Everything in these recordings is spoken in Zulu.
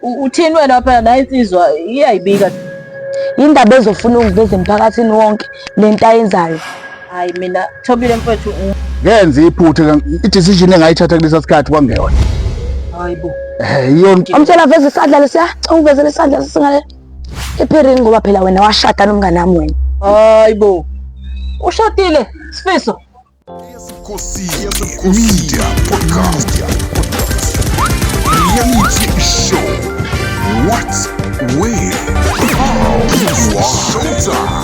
Uthini wena phela nayo insizwa iyayibika. Indaba ezofuna ukuveza emphakathini wonke lento ayenzayo. Hayi mina Thobile mfethu Ngenza iphutha i-decision engayithatha kulesa sikhathi kwangeyona. Hayi bo. Eh iyona Umtshela veze isandla lesiya, uvezele isandla singale. Epherini ngoba phela wena washada nomngane wami wena. Hayi bo. Ushadile Sifiso. Media Podcast. Reality Show. What, where, how, showtime.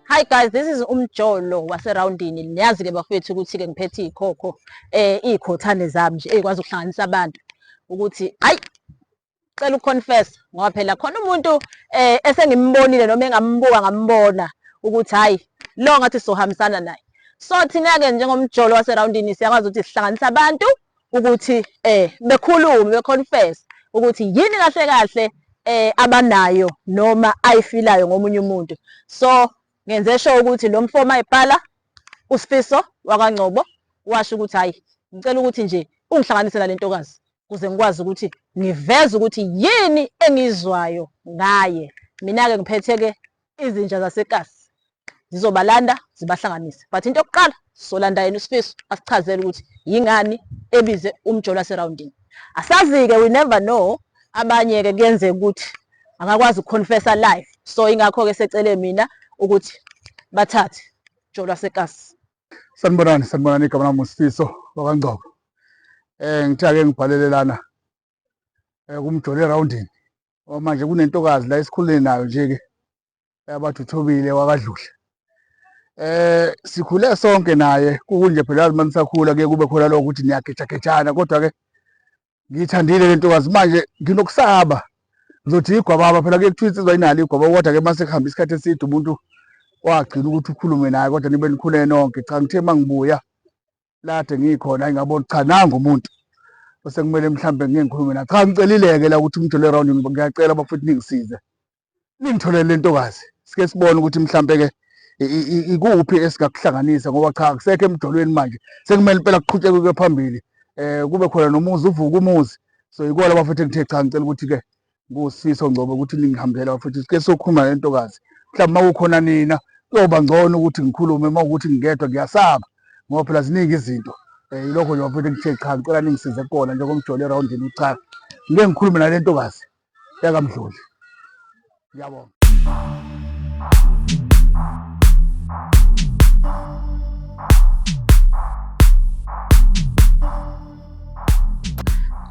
Hi guys, this is Umjolo waseRawundini. Niyazi ke bafethu ukuthi ke ngiphethe izikhokho izikhothane zami nje ezikwazi ukuhlanganisa abantu ukuthi hayi cela ukuconfess ngoba phela khona umuntu esengimbonile noma engambuka ngambona ukuthi hayi lo ngathi sohambisana naye. So thina ke njengomjolo waseRawundini siyakwazi ukuthi sihlanganise abantu ukuthi bekhulume beconfess ukuthi yini kahle kahle abanayo noma ayifilayo ngomunye umuntu. So ngenze sure ukuthi lo mfo mayibhala uSifiso wakaNgcobo washo ukuthi hayi ngicela ukuthi nje ungihlanganise nale ntokazi kuze ngikwazi ukuthi ngiveze ukuthi yini engizwayo ngaye. Mina-ke ngiphethe-ke izinja zasekasi zizobalanda zibahlanganise, but into yokuqala solanda yena uSifiso asichazele ukuthi yingani ebize umjolo waserawundini. Asazi-ke, we never know, abanye-ke kuyenzeka ukuthi angakwazi ukuconfessa live, so ingakho-ke secele mina ukuthi bathathe umjolo wasekasi. Sanibonani, sanibonani, igama lami uSifiso wakaNgcobo. Ngithe ake ngibhalele lana kumjolo erawundini. Ngoba manje kunentokazi la esikhulile nayo nje ke abathi uThobile wakaDludla. Sikhule sonke naye kunje phela yazi manisakhula ke kube khona lokho ukuthi niyagejagejana kodwa ke ngiyithandile le ntokazi manje nginokusaba. Ngizothi igwababa phela kuye kuthiwa insizwa inalo igwababa kodwa ke mase kuhamba isikhathi eside umuntu wagcina ukuthi ukhulume naye kodwa nibe nikhule nonke. Cha ngithe mangibuya lade ngikhona ngabona cha nangu umuntu osekumele mhlambe ngike ngikhulume naye. Cha ngicelile-ke la ukuthi umjolo round ngiyacela bafethu ningisize ningitholele le ntokazi sike sibone ukuthi mhlambe-ke ikuphi esingakuhlanganisa ngoba cha akusekho emjolweni manje sekumele impela kuqhutshekwe phambili kube khona nomuzi uvuke umuzi. So yikona bafethu engithe cha ngicela ukuthi-ke nguSifiso Ngcobo ukuthi ningihambele bafethu sike sokhuluma le ntokazi mhlawumbe uma kukhona nina kuyoba ngcono ukuthi ngikhulume uma ukuthi ngingedwa ngiyasaba ngoba phela ziningi izinto. Yilokho nje bafethu engithe cha ngicela ningisize kukona njengomjolo erawundini cha ngike ngikhulume nale ntokazi yakaMdluli. Ngiyabonga.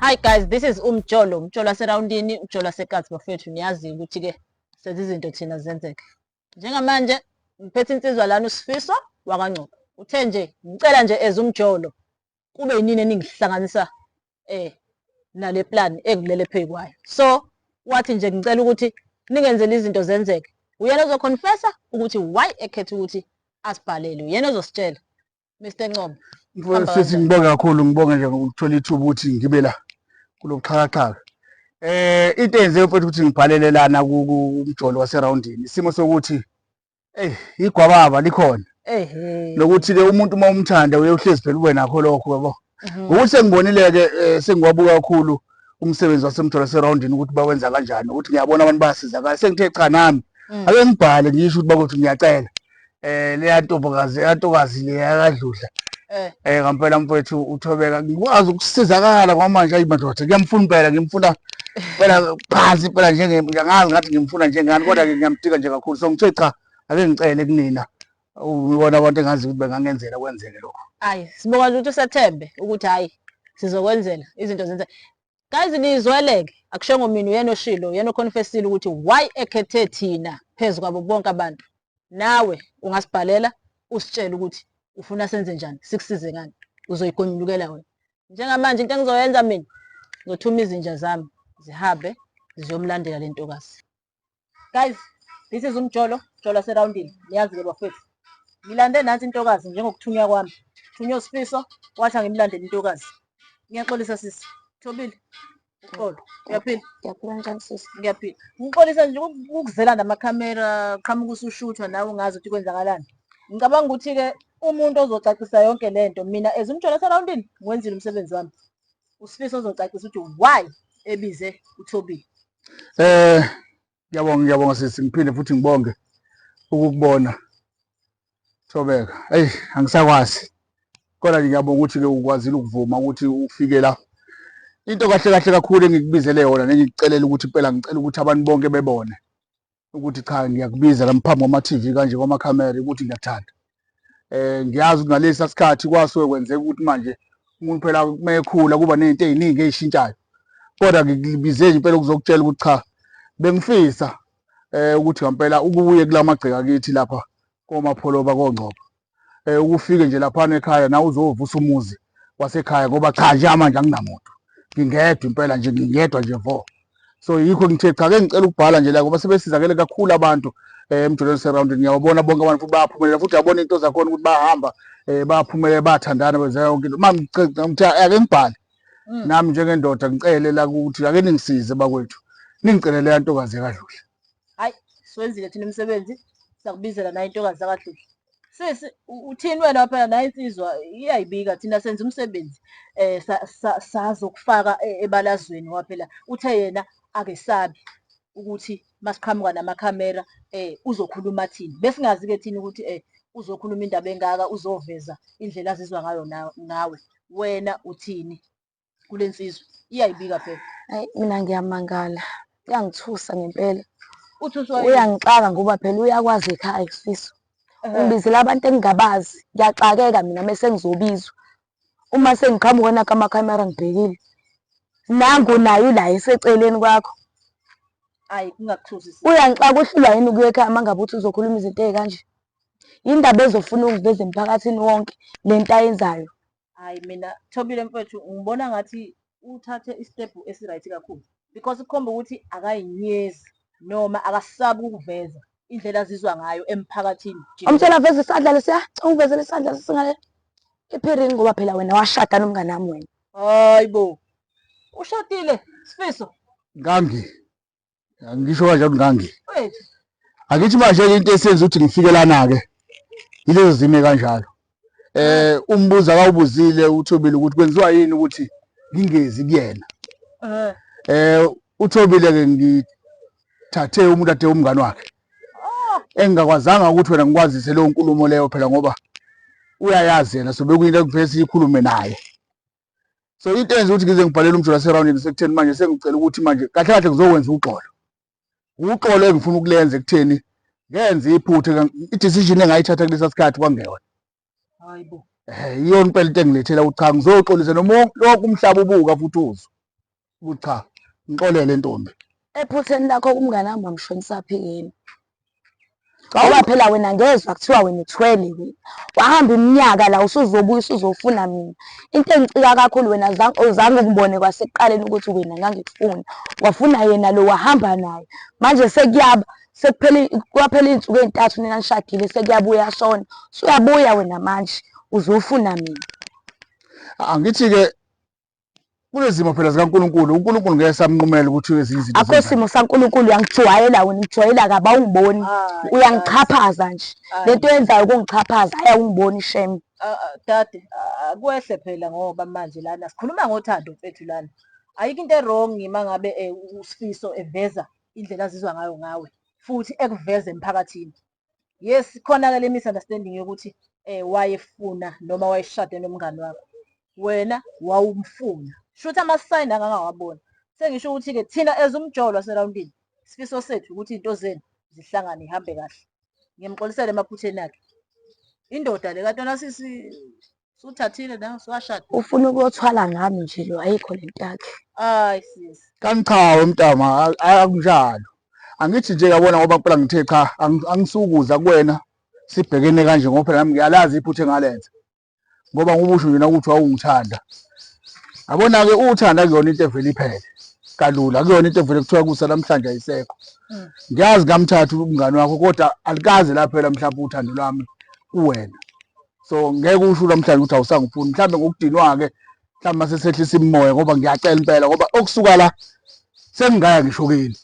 Hi guys, this is Umjolo, umjolo waserawundini, umjolo wasekasi bafethu. Niyazi ukuthi ke senza izinto thina zenzeke. Njengamanje ngiphethe insizwa lana uSifiso wakaNgcobo. Uthe nje ngicela nje as umjolo kube yinini eningihlanganisa nale plan engilele phezu kwayo. So wathi nje ngicela ukuthi ningenzele izinto zenzeke. Uyena ozoconfessa ukuthi why ekhetha ukuthi asibhalele, uyena ozositshela. Mr Ngcobo. Mfowethu sithi ngibonge kakhulu, ngibonge nje ngokuthola ithuba ukuthi ngibe la kulobuxhakaxhaka. Into eyenze mfowethu ukuthi ngibhalele lana kumjolo waserawundini isimo sokuthi igwababa likhona. Nokuthi ke umuntu uma umthanda uye uhlezi phela ube nakho lokho yabo. Ngokuthi sengibonile ke sengiwabuka kakhulu umsebenzi wasemjolo waserawundini ukuthi bawenza kanjani, ukuthi ngiyabona abantu bayasizakala. Sengithe cha nami ake ngibhale ngisho ukuthi bakuthi ngiyacela. Leya ntombokazi, leya ntokazi leya kaDludla. Ngampela mfowethu uThobeka ngikwazi ukusizakala ngoba manje ayi madoda ngiyamfuna impela, ngimfuna impela phansi impela njenge ngiyangazi ngathi ngimfuna njengani kodwa ke ngiyamdinga nje kakhulu. So ngithe cha ake ngicele kunina ubona abantu engazi ukuthi bengangenzela kwenzeke lokho. Hayi sibonga ukuthi usethembe ukuthi hayi sizokwenzela izinto zenze. Guys nizweleke akushongo mina uyena oshilo uyena oconfessile ukuthi why ekhethe thina phezu kwabo bonke abantu. Nawe ungasibhalela usitshele ukuthi ufuna senze njani sikusize ngani uzoyigonyulukela wena. Njengamanje into engizoyenza mina ngizothuma izinja zami zihambe ziyomlandela le ntokazi. Guys, this is umjolo, umjolo waserawundini. Niyazi ke bafethu. Ngilande nansi intokazi njengokuthunywa kwami. Thunywa uSifiso wathi angimlandele intokazi. Ngiyaxolisa sisi. Thobile. Uxolo. Uyaphila? Ngiyaphila njani sisi? Ngiyaphila. Ngixolisa nje ukuzela namakhamera qhamuka usushuthwa nawe ungazi ukuthi kwenzakalani. Ngicabanga ukuthi-ke umuntu ozocacisa yonke le nto mina as umjolo waserawundini ngiwenzile umsebenzi wami. USifiso ozocacisa ukuthi why ebize uThobile. Eh ngiyabonga ngiyabonga sisi ngiphinde futhi ngibonge ukukubona. Thobeka. Eyi angisakwazi. Kodwa nje ngiyabonga ukuthi-ke ukwazile ukuvuma ukuthi ufike la. Into kahle kahle kakhulu engikubizele yona nengikucelela ukuthi impela ngicela ukuthi abantu bonke bebone ukuthi cha ngiyakubiza la phambi kwama-TV kanje kwamakhamera ukuthi ngiyakuthanda. Eh ngiyazi ukuthi ngalesa sikhathi kwasuke kwenzeka ukuthi manje umuntu phela uma ekhula kuba nezinto eziningi ezishintshayo. Kodwa ngikubize nje impela ukuzokutshela ukuthi cha bengifisa eh ukuthi ngempela ukubuye kulamagceke akithi lapha koMapholoba koNgcobo. Eh ukufike nje laphana ekhaya nawe uzovusa umuzi wasekhaya ngoba cha nje manje anginamuntu. Ngingedwa impela nje ngingedwa nje vo. So yikho ngithe cha ke ngicela ukubhala nje la ngoba sebesizakele kakhulu abantu eh emjolweni surrounding ngiyabona bonke abantu futhi bayaphumelela futhi uyabona into zakhona ukuthi bayahamba eh bayaphumelela bayathandana benza yonke into. Manje ngithe ake ngibhale nami njengendoda ngicele la ukuthi ake ningisize bakwethu ningicele leya ntokazi yakadludla. Hayi, siwenzile thina umsebenzi, sakubizela nayo intokazi yakadludla. Sisi, uthini wena phela nayo insizwa iyayibika thina senza umsebenzi eh sazokufaka ebalazweni ngoba phela uthe yena akesabi ukuthi masiqhamuka namakhamera eh uzokhuluma thini. Besingazi ke thina ukuthi eh uzokhuluma indaba engaka uzoveza indlela azizwa ngayo ngawe. Wena uthini kule nsizwa? Iyayibika phela. Hayi mina ngiyamangala. Uyangithusa ngempela. Uthuswa yini? Uyangixaka ngoba phela uyakwazi ekhaya Sifiso. Ungibizela abantu engingabazi. Ngiyaxakeka mina mese ngizobizwa. Uma sengiqhamuka nakho amakhamera ngibhekile. Nangu naye ula eseceleni kwakho. Hayi kungakuthusi sisi. Uyangixaka uhlulwa yini ukuya ekhaya uma ngabe uthi uzokhuluma izinto ey'kanje. Yindaba ezofuna ukungiveza emphakathini wonke le nto ayenzayo. Hayi mina Thobile mfethu ngibona ngathi uthathe i-step esi-right kakhulu because kukhomba ukuthi akayinyezi noma akasabi ukuveza indlela azizwa ngayo emphakathini jikelele. Umtshela aveze isandla lesiya, ungivezele isandla singale. Iphirini ngoba phela wena washada nomngane wami wena. Hayi bo. Ushadile Sifiso. Ngangi. Ngisho kanjalo ngangi. Wethu. Akithi manje into esenza ukuthi ngifike lana ke yilezo zime kanjalo. Eh umbuzo akawubuzile uThobile ukuthi kwenziwa yini ukuthi ngingezi kuyena. Eh. Eh uThobile ke ngithathe umuntu ade umngane wakhe. Engingakwazanga ukuthi wena ngikwazise leyo nkulumo leyo phela ngoba uyayazi yena so bekuyinto ekufanele siyikhulume naye. So into enza ukuthi ngize ngibhalele umjolo waserawundini sekutheni manje sengicela ukuthi manje kahle kahle ngizokwenza uxolo. Uxolo engifuna ukulenza ekutheni ngenze iphutha i-decision engayithatha kulesa sikhathi kwangeyona. Hayi bo. Eh iyona impela into engilethela ukuthi cha ngizoxolisa noma lonke umhlaba ubuka futhi uzwe ukuthi cha ngixolele ntombi. Ephutheni lakho kumngane wami wamshonisaphi yini? Ngoba phela wena ngezwa kuthiwa wena uthwele wena. Wahamba iminyaka la usuzobuya usuzofuna mina. Into engicika kakhulu wena azange ungibone kwasekuqaleni ukuthi wena ngangikufuna. Wafuna yena lo wahamba naye. Manje sekuyaba sekuphele kwaphela iy'nsuku ey'ntathu nina nishadile sekuyabuya shona. Usuyabuya wena manje uzofuna mina. Angithi-ke kulezimo phela zikaNkulunkulu, uNkulunkulu ngeke samnqumela ukuthi ezinye izinto Akho simo saNkulunkulu uyangijwayela wena ungijwayela kabi awungiboni. Hayi, Uyangichaphaza nje. hayi. Lento oyenzayo ukungichaphaza hayi awungiboni shem. Dade, akwehle phela ngoba manje lana sikhuluma ngothando mfethu lana. Ayikho into e-wrong uma ngabe uSifiso eveza indlela azizwa ngayo ngawe futhi ekuveza emphakathini. Yes, khona-ke le misunderstanding yokuthi wayefuna noma wayeshade nomngani wakho. Wena wawumfuna. Shuthi ama-sign angangawabona. Sengisho ukuthi-ke thina as umjolo waserawundini, isifiso sethu ukuthi iy'nto zenu zihlangane ihambe kahle. Ngiyamxolisela emaphutheni akhe. Indoda le kanti wena sisi suthathile nawe suwashada. Ufuna ukuyothwala ngami nje lo ayikho lento yakhe. Hayi sisi. Kangichawe mntama akunjalo. Angithi nje yabona ngoba phela ngithe cha angisukuza kuwena sibhekene kanje ngoba phela nami ngiyalazi iphutha engalenza. Ngoba ngubusho nje ukuthi wawungithanda. Yabona ke uthanda kuyona into evele iphele kalula kuyona into evele kuthiwa kusa namhlanje ayisekho. Ngiyazi ngamthatha umngane wakho kodwa alikaze laphela mhlawumbe uthando lwami kuwena. So ngeke usho namhlanje ukuthi awusangifuni mhlawumbe ngokudinwa ke Mhlawumbe mase sehlisa imimoya ngoba ngiyacela impela ngoba okusuka la sengingaya ngisho kini.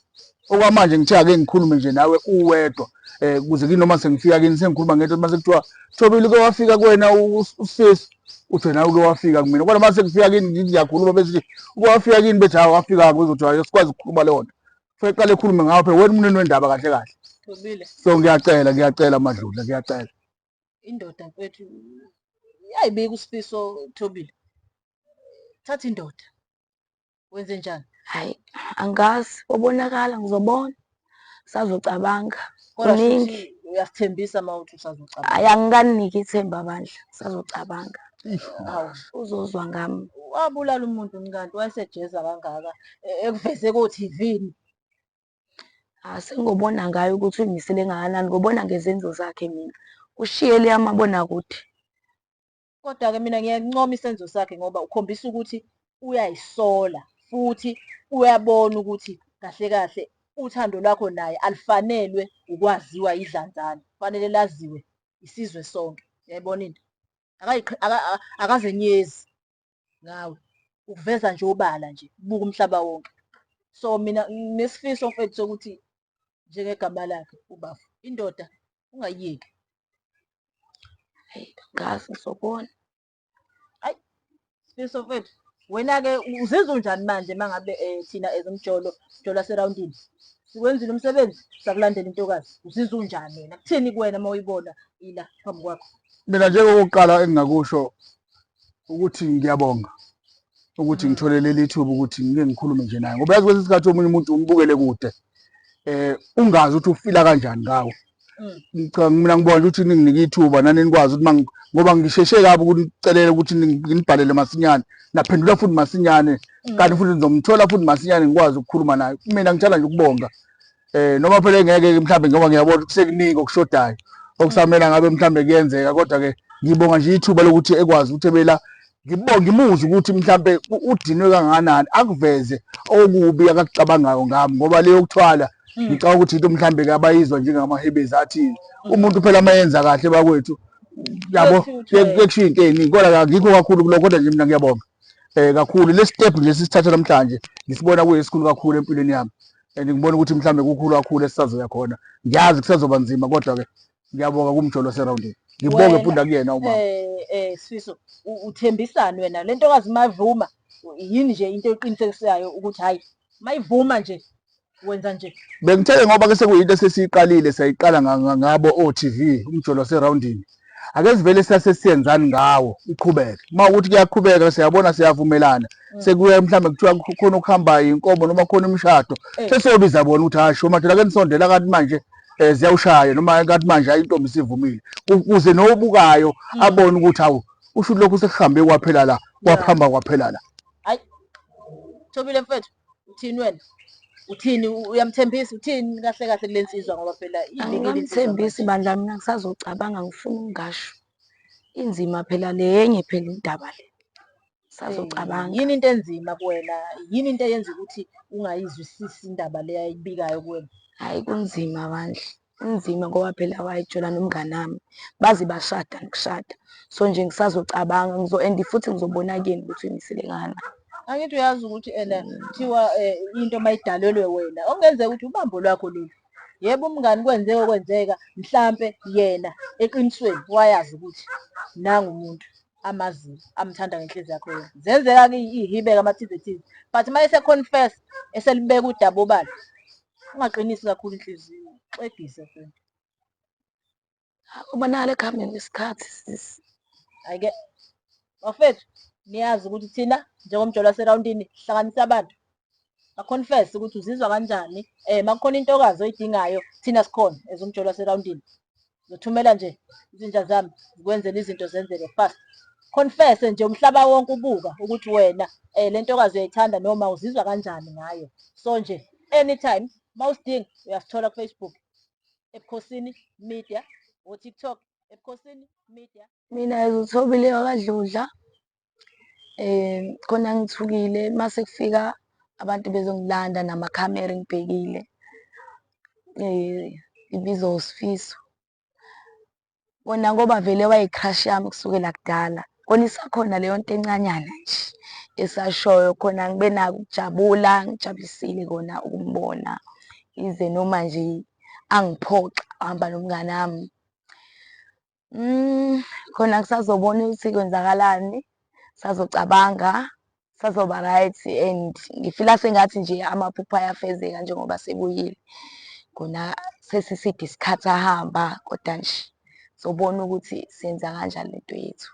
Okwamanje ngithe ake ngikhulume nje nawe uwedwa eh kuze kinoma sengifika kini sengikhuluma ngento mase kuthiwa Thobile uke wafika kuwena usisi uthi nawe uke wafika kumina kodwa mase kufika kini ngithi ngiyakhuluma bese uke wafika kini bethi hawu wafika kuzothi hayi sikwazi ukukhuluma leyo nto. Kufanele qale ekhulume ngawe phela wena umnini wendaba kahle kahle. Thobile. So ngiyacela ngiyacela Madludla ngiyacela. Indoda mfethu yayibika uSifiso Thobile. Thatha indoda. Wenze njani? Hayi, angazi, obonakala ngizobona. Sazocabanga. Kodwa Kuningi. shuthi uyasithembisa uma uthi usazocabanga. Hayi, angikaniki ithemba bandla. Sazocabanga. Hawu. Uzozwa ngami. Wabulala umuntu kanti wayesejeza kangaka ekuveze ko-TV. Ah, sengobona ngayo ukuthi uyimisele ngakanani, ngobona ngezenzo zakhe mina. Ushiye le amabonakude. Kodwa-ke mina ngiyakuncoma isenzo sakhe ngoba ukhombisa ukuthi uyayisola futhi uyabona ukuthi kahle kahle uthando lwakho naye alufanelwe ukwaziwa yidlanzana, kufanele laziwe isizwe sonke. Uyayibona into? Akazenyezi ngawe, ukuveza nje obala nje, buka umhlaba wonke. So mina nginesifiso mfethu sokuthi njengegama lakhe ubafo, indoda ungayiyeki. Hayi, angazi ngizobona. Hayi, Sifiso mfethu, wena-ke uzizwa unjani manje uma ngabe thina as umjolo, umjolo waserawundini siwenzile umsebenzi sakulandela intokazi, uzizwa unjani wena? Kuthini kuwena uma uyibona ila phambi kwakho? Mina nje okokuqala engingakusho ukuthi ngiyabonga ukuthi ngithole leli thuba ukuthi ngike ngikhulume nje naye ngoba yazi kwesinye isikhathi omunye umuntu umbukele kude eh ungazi ukuthi ufila kanjani ngawe. Cha mina ngibona ukuthi ninginike ithuba nani nikwazi ukuthi ngoba ngisheshe kabi ukunicelela ukuthi nginibhalele masinyane naphendula futhi masinyane kanti futhi ngizomthola futhi masinyane ngikwazi ukukhuluma naye. Mina ngithanda nje ukubonga eh noma phela ngeke mhlambe ngoba ngiyabona ukuthi kusekuningi okushodayo okusamela ngabe mhlambe kuyenzeka kodwa ke ngibonga nje ithuba lokuthi ekwazi ukuthi ebela ngibonge ngimuzwe ukuthi mhlambe udinwe kangakanani akuveze okubi akakucabangayo ngami ngoba leyo kuthwala ngicabanga ukuthi into mhlambe ke abayizwa njengamahebezi athini umuntu phela mayenza kahle bakwethu yabo kuyekushiya into eningi kodwa angikho kakhulu kulokho kodwa nje mina ngiyabonga eh kakhulu le step nje sisithatha namhlanje ngisibona kuyisikhulu kakhulu empilweni yami and ngibona ukuthi mhlambe kukhulu kakhulu esisazoya khona ngiyazi kusazoba nzima kodwa ke ngiyabonga kumjolo waserawundini ngibonge futhi akuyena umama eh Sifiso uthembisani wena le ntokazi mayivuma yini nje into eqinisekisayo ukuthi hayi mayivuma nje wenza nje bengithele ngoba ke sekuyinto esesiyiqalile sayiqala ngabo o-TV umjolo waserawundini ake sivele sase siyenzani ngawo iqhubeke uma ukuthi kuyaqhubeka siyabona siyavumelana sekuya mhlawumbe kuthiwa khona ukuhamba inkomo noma khona imishado sesiyobiza bona ukuthi hasho madoda ake nisondela kanti manje eh ziyawushaya noma kanti manje hayi intombi isivumile ukuze nobukayo abone ukuthi hawu usho lokhu sekuhambe kwaphela la kwaphamba kwaphela la. Hayi Thobile mfethu uthini wena? Uthini uyamthembisa uthini kahle kahle kule nsizwa ngoba phela ibikile insizwa. Angingamthembisi bandla mina ngisazocabanga ngifuna ukungasho. Inzima phela le yenye phela indaba le. Sazocabanga. Yini into enzima kuwena? Yini into eyenza ukuthi ungayizwisisi indaba le ayibikayo kuwena? Hhayi kunzima bandla. Kunzima ngoba phela wayejola nomngani wami. Baze bashada nokushada. So nje ngisazocabanga ngizo and futhi ngizobona kuyena ukuthi uyimisele kangakanani. Angithi uyazi ukuthi ena kuthiwa into mayidalelwe wena okungenzeka ukuthi ubambo lwakho lolu. Yebo umngani kwenzeka okwenzeka mhlampe yena eqinisweni wayazi ukuthi nangu umuntu amaziyo amthanda ngenhliziyo yakho yonke. Zenzeka-ke iy'hibe-ke amathize thize but uma ese-confess eselibeka udaba obala ungaqinisi kakhulu inhliziyo xegise friend. Ubonakala ekuhambeni kwesikhathi sisi. Hhayi-ke bafethu niyazi ukuthi thina njengomjolo waserawundini hlanganisa abantu baconfess ukuthi uzizwa kanjani eh makukhona intokazi oyidingayo thina sikhona as umjolo waserawundini ngizothumela nje izinja zami zikwenzela izinto zenzeke fast confess nje umhlaba wonke ubuka ukuthi wena eh le ntokazi uyayithanda noma uzizwa kanjani ngayo so nje anytime mawusidinga uyasithola ku-Facebook Ebukhosini Media o-TikTok Ebukhosini Media. Mina as uThobile wakaDludla khona ngithukile mase kufika abantu bezongilanda namakhamera ngibhekile ibizo uSifiso. Kona ngoba vele wayi-crush yami kusukela kudala, kona isakhona leyo nto encanyana nje. esashoyo khona ngibe nako ukujabula, ngijabulisile kona ukumbona yize noma nje angiphoxa wahamba nomngani wami. Khona kusazobona ukuthi kwenzakalani, sazocabanga, sazoba right and ngifila sengathi nje amaphupho ayafezeka njengoba sebuyile. Kona sesiside isikhathi ahamba kodwa nje sobona ukuthi senza kanjani lento yethu.